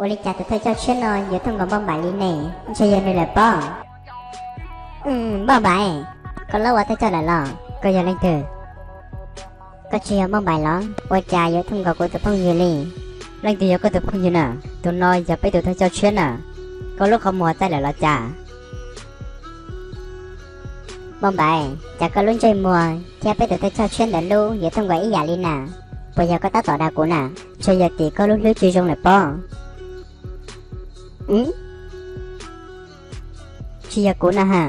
Ua li cas tus thawj coj tshiab no yuav thooj nkaus Npauj Npaim li ne? Ntshe yog nws lawm pob. Npauj Npaim, koj lab ua thawj coj lawm los? Koj yog leej twg? Koj tsis yog Npauj Npaim los? Ua cas yuav thooj nkaus kuv tus phooj ywg li? Leej twg yog koj tus phooj ywg na? Tus no yog peb tus thawj coj tshiab na. Koj lub qhov muag txaij lawm los cas? Npauj Npaim, cas koj lub ntsej muag thiab peb tus thawj coj tshiab ntawd lub yuav thooj nkaus ib yam li na? Puas yog koj tab tom dag kuv na? Ntshe yog tim koj lub hlwb tsis zoo lawm pob. Tsis yog kuv na ha.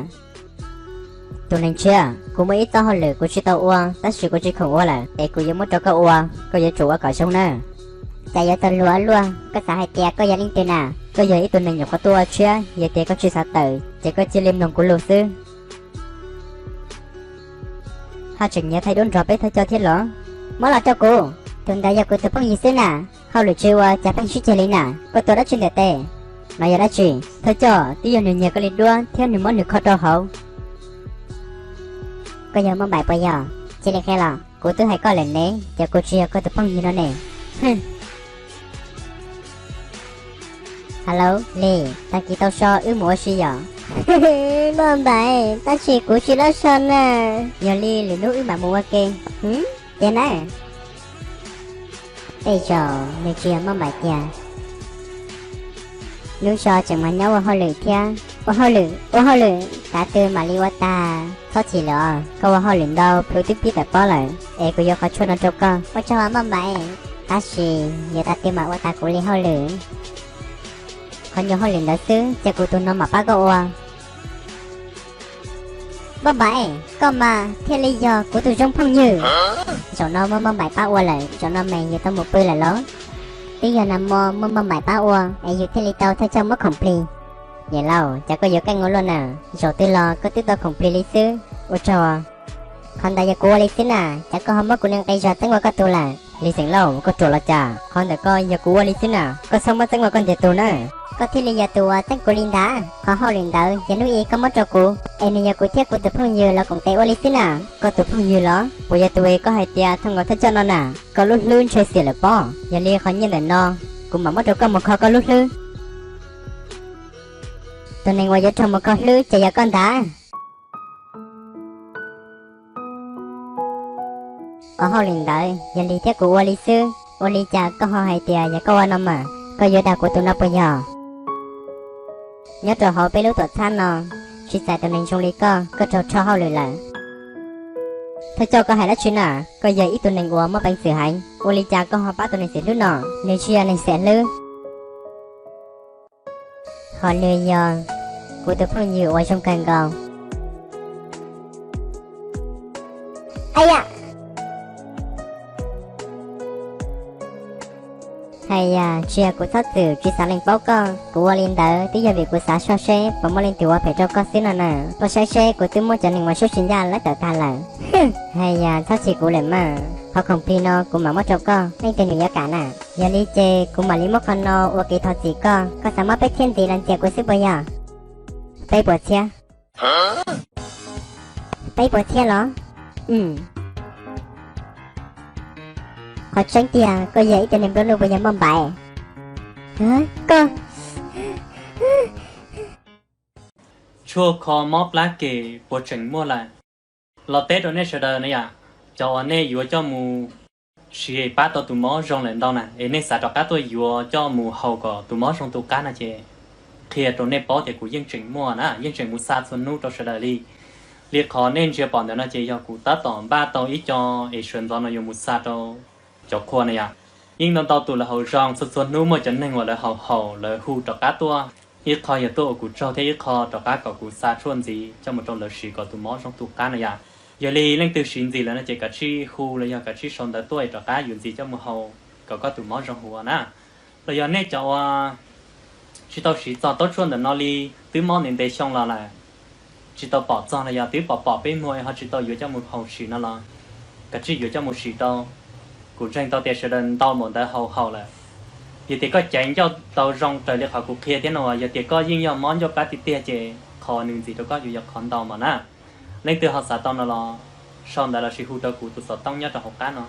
Tus neeg tshiab, kuv muaj ib txoj hauj lwm kuv tsis tau ua, tab sis kuv tsis khoom ua lawm es kuv yuav muab rau koj ua, koj yuav tsum ua kom zoo nawb. Cas yuav tau luag ua luaj, koj xav hais tias koj yog leej twg na? Koj yog ib tug neeg nyuam qhuav tuaj ua tshiab, yog tias koj tsis xav tawm ces koj cia li mloog kuv lus xwb. Haj tseem nyiav thaij duab nrog peb thawj coj thiab los? Muab los rau kuv, tus ntawd yog kuv tus phooj ywg xwb na. Hauj lwm tsis ua cas pheej sib ceg li na, koj tuav dab tsi ntawm tes? No yog dab tsi? Thawj coj, twb yog nws nyiag koj li duab thiab nws muab nws kho rau hauv. Koj yog Npauj Npaim puas yog? Cia li qhia los, kuv twb hais koj lawm ne, ces kuv tsis yog koj tus phooj ywg no ne. Hello, Lis, tag kis tau so wb mus ua si yom? Npauj Npaim, tab sis kuv tsis loj so na. Yog li lwm hnub wb mam mus ua ke. Tiag na. Tej zaum nws tsis yog Npauj Npaim tiag. Lub so tseem mas nyob ua hauj lwm thiab. Ua hauj lwm, ua hauj lwm, tav twg mam li ua tag, txhob chim lawm os. Koj ua hauj lwm ntau plhu twb pib tawm pob lawm, es kuv yuav qhov tshuaj no rau koj. Ua tsaug Npauj Npaim, tab sis yuav tav twg mam ua tag kuv li hauj lwm? Qhov nyuag hauj lwm ntawd xwb, cia kuv tus no mam pab koj ua. Npauj Npaim, koj mas thiaj li yog kuv tus zoo phooj ywg. Zaum no muaj Npauj Npaim pab ua lawm, zaum no mas yus tau mus pw lawm los? Twb yog nag hmo muaj Npauj Npaim pab ua es yus thiaj li tau thawj coj muab khoom plig. Niam laus, cas koj yuav keej ua luaj na, zaum twg los koj twb tau khoom plig li xwb, ua tsaug. Qhov ntawd yog kuv ua li xwb na, cas koj ho muab kuv niag nqi zog txeeb ua koj tug lawm? Lis Xeem Lauj, koj ruam los cas, qhov ntawm koj yog kuv ua li xwb na, koj txhob muab txeeb ua koj ntiag tug na. Koj thiaj li yog tus uas txeeb kuv li ntawd, qhov hauj lwm ntawd yog hnub ib koj muab rau kuv, es nws yog kuv thiab kuv tus phooj ywg los koom tes ua li xwb na. Koj tus phooj ywg los? Puas yog tus uas koj hais tias thooj nkaus thawj coj no na? Koj lub hlwb ntshe xiam lawm pob, yog li qhov nyiaj ntawm no kuv mam muab rau koj mus kho koj lub hlwb. Tus neeg uas yuav raug mus kho hlwb ces yog koj ntag. Qhov hauj lwm ntawd yog Lis thiab kuv ua li xwb, ua li cas koj ho hais tias yog koj ua no mas? Koj yuav dag kuv tus no puas yog? Nyob rau hauv peb lub tuam txhab no, tsis txais tus neeg zoo li koj, koj raug rho hauj lwm lawm. Thawj coj, koj hais dab tsi na? Koj yog ib tug neeg uas muaj peev xwm heev, ua li cas koj ho pab tus neeg xiam hlwb no? Nws tsis yog neeg xiam hlwb. Ho nws yog kuv tus phooj ywg uas zoo kawg nkaus. Aya, hais yam tsis yog kuv txhob txwm tsis xav lees paub koj, kuv ua li ntawd twb yog vim kuv xav soj seb puas muaj leej twg ua phem rau koj xwb no na. Koj saib seb, kuv twb muab cov neeg uas sub tsis ncaj lawv tawm tag lawm. Hais yam txhob chim kuv lawm mas, qhov khoom plig no kuv mam muab rau koj, leej twg nws yuav kam na. Yog li ces kuv mam li muab qhov no ua kev thov txim koj, koj xav muab peb txhiab ntxiv los ntxias kuv xwb puas yog? Peb puas txhiab? Peb puas txhiab los? Qhov tseeb tiag koj yog ib tug neeg nplua nuj puas yog Npauj Npaim? Koj, tshuaj kho mob plab kem puas tseem muaj lawm? Los teb rau nej sawv daws na yom, cov uas nej yuav coj mus siv pab tau tus mob zoo lawm ntau na, es nej xav rov qab tuaj yuav coj mus haus kom tus mob zoo tu qab no ces qhia rau nej paub tias kuv yeej tseem muaj na, yeej tseem mus xa txhua hnub rau sawv daws li. Li qhov nej ntsia pom ntawm no ces yog kuv tab tom npaj tau ib co, es sawv ntxov no yuav mus xa rau cov qhua na yom. Yeej ntau ntau tus lawv haus zoo, txhua txhua hnub muaj cov neeg uas lawv haus haus lawv hu rov qab tuaj, ib qho yog tuaj ua kuv tsaug thiab ib qho rov qab kom kuv xa tshuaj ntxiv coj mus rau lawv siv kom tus mob zoo tu qab na yom. Yog li leej twg siv ntxiv lawm no ces kav tsij hu los yog kav tsij sau ntawv tuaj es rov qab yuav ntxiv coj mus haus kom koj tus mob zoo huv na. Los yog nej cov uas tsis tau siv txog taub tshuaj ntawm no li, twb mob ntev ntev xyoo los lawm, tsis tau pom txog los yog twb pom pom peb muag ho tsis tau yuav coj mus haus sim no los kav tsij yuav coj mus sim rau. Kuv ntseeg tau tias sawv daws ntau npaum ntawd haus haus lawm. Yog tias koj caiv ncauj tau zoo raws li qhov kuv qhia thiab no, yog tias koj yeej yog mob ncauj plab tiag tiag ces qhov nws ntxiv rau koj yuav yog qhov ntau mas na. Leej twg ho xav tau no los sau ntawv lossis hu rau kuv tus xov tooj nyob rau hauv qab no.